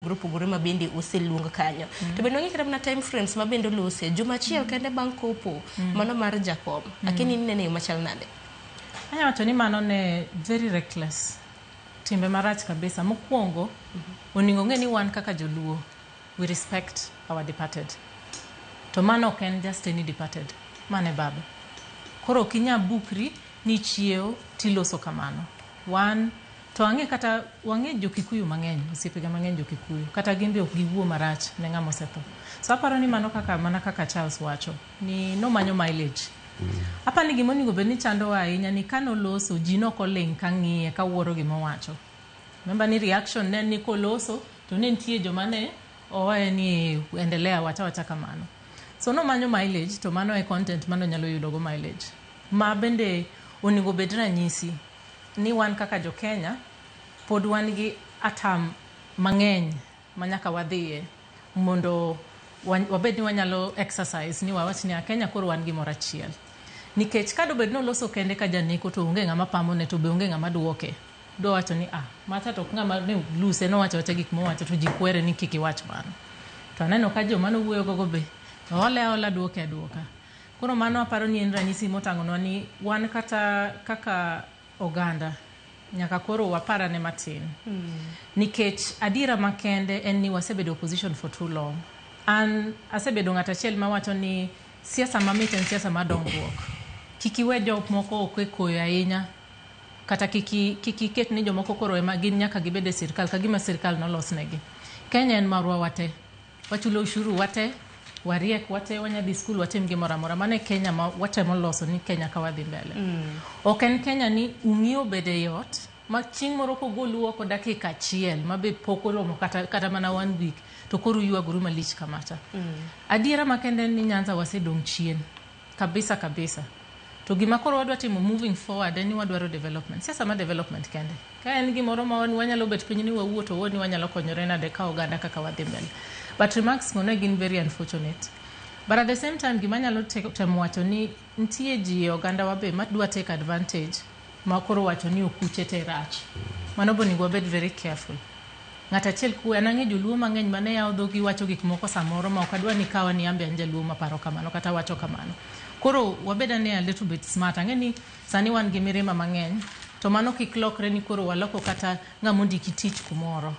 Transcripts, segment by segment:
Opogore opogore ma bende oseluong kanyo. To bende wang'e kata mana time frames ma bende olose juma achiel kende bang' kopo mano mar jakom. Akeni inene e yo machal nade? Anya wacho ni mano ne very reckless, timbe marach kabisa. Mokwongo, onego ng'e ni wan kaka joluo, we respect our departed. To mano ok en just any departed, mano e baba. Koro ok inyal bukri ni chiewo tiloso kamano. Wan to ang'e kata wang'e jo Kikuyu mang'eny, osiepega mang'eny jo Kikuyu, kata gin be ok giwuo marach ne ng'ama osetho. So aparo ni mano kaka mana kaka Charles wacho, ni nomanyo mileage. Aparo ni gima onego bed ni chandowa ahinya ni kanoloso ji nok oling' ka ng'iye ka wuoro gima owacho. Remember ni reaction ne ni koloso to ne nitie joma ne owaye ni endelea wacha wacha kamano. So nomanyo mileage to mano e content mane onyalo yudo go mileage. Ma bende onego bed ranyisi ni wan kaka jo Kenya pod wan gi atam mang'eny ma nyaka wadhiye mondo wabed ni wanyalo exercise ni wawach ni a Kenya koro wan gimoro achiel. Nikech ka dobed ni oloso kende ka janeko to onge ng'ama pamone to be onge ng'ama duoke. Dwa wacho ni ah, macha to ok ng'ama ne luse nowacho awacha gik mowacho to ji kwere ni kik iwach mano. To aneno ka joma nowuoyo gogo be ole aola duoke aduoka. Koro mano aparo ni en ranyisi motang'onwa ni wan kata kaka oganda nyaka koro waparane matin. Nikech adiera makende en ni wasebedo opposition for too long. An asebedo ng'at achiel mawacho ni siasa mamit en siasa mar dongruok. Kik iwe jok moko ok e koyo ahinya kata kik iket ni jomoko koro ema gin nyaka gibed e sirkal ka gima sirkal nolosnegi. Kenya en marwa wate. Wachulo ushuru wate, wariek wate, wanya dhi skul watim gimoro amora. Mano e Kenya ma watemo loso ni Kenya ka wadhi mbele. Ok en Kenya ni ung'iyo bedo e ot ma chieng' moro kogolu oko dakika achiel ma be pok oromo kata mana one week to koro uywagoru malich kamacha. Adiera makende en ni Nyanza wasedong' chien kabisa kabisa. To gima koro wadwa timo moving forward en ni wadwaro development. Siasa ma development kende. Ka en gimoro ma wanyalo bet piny ni wawuo to wuo ni wanyalo konyore nade ka oganda kaka wadhi mbele. But remarks go ne gin very unfortunate. But at the same time gima anyalo temo wacho ni nitie ji e oganda wa be madwa take advantage ma koro wacho ni okuche te rach. Mano be onego wabed very careful. Ng'at achiel kuwe an ang'e joluo mang'eny mane yawo dhogi wacho gik moko samoro ma ok adwa ni kawa ni an be an jaluo maparo kamano kata wacho kamano. Koro wabed ane a little bit smart. Ang'e ni sani wan gi mirima mang'eny to mano kik lokre ni koro waloko kata ng'ama ondiki tich kumoro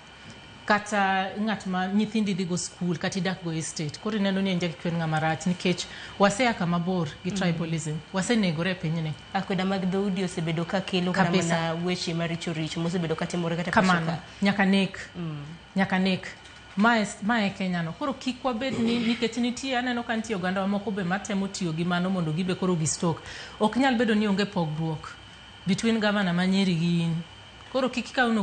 kata ng'at ma nyithindi dhi go skul kata idak go estate koro ineno ni en jakikwen ng'ama rach nikech wasea kama bor gi tribalism wasenegore e pinyni. Akweda mag dhoudi osebedo ka kelo kata mana weche maricho richo mosebedo ka timore kata pacho Kamano ka. Nyaka nek nyaka nek mae mae Kenya no koro kik wabed ni nikech nitie aneno ka nitie oganda moko be matemo tiyo gi mano mondo gibe koro gi stoke. Ok nyal bedo ni onge pogruok between governor ma Nyeri gi in. Koro kik ikaw no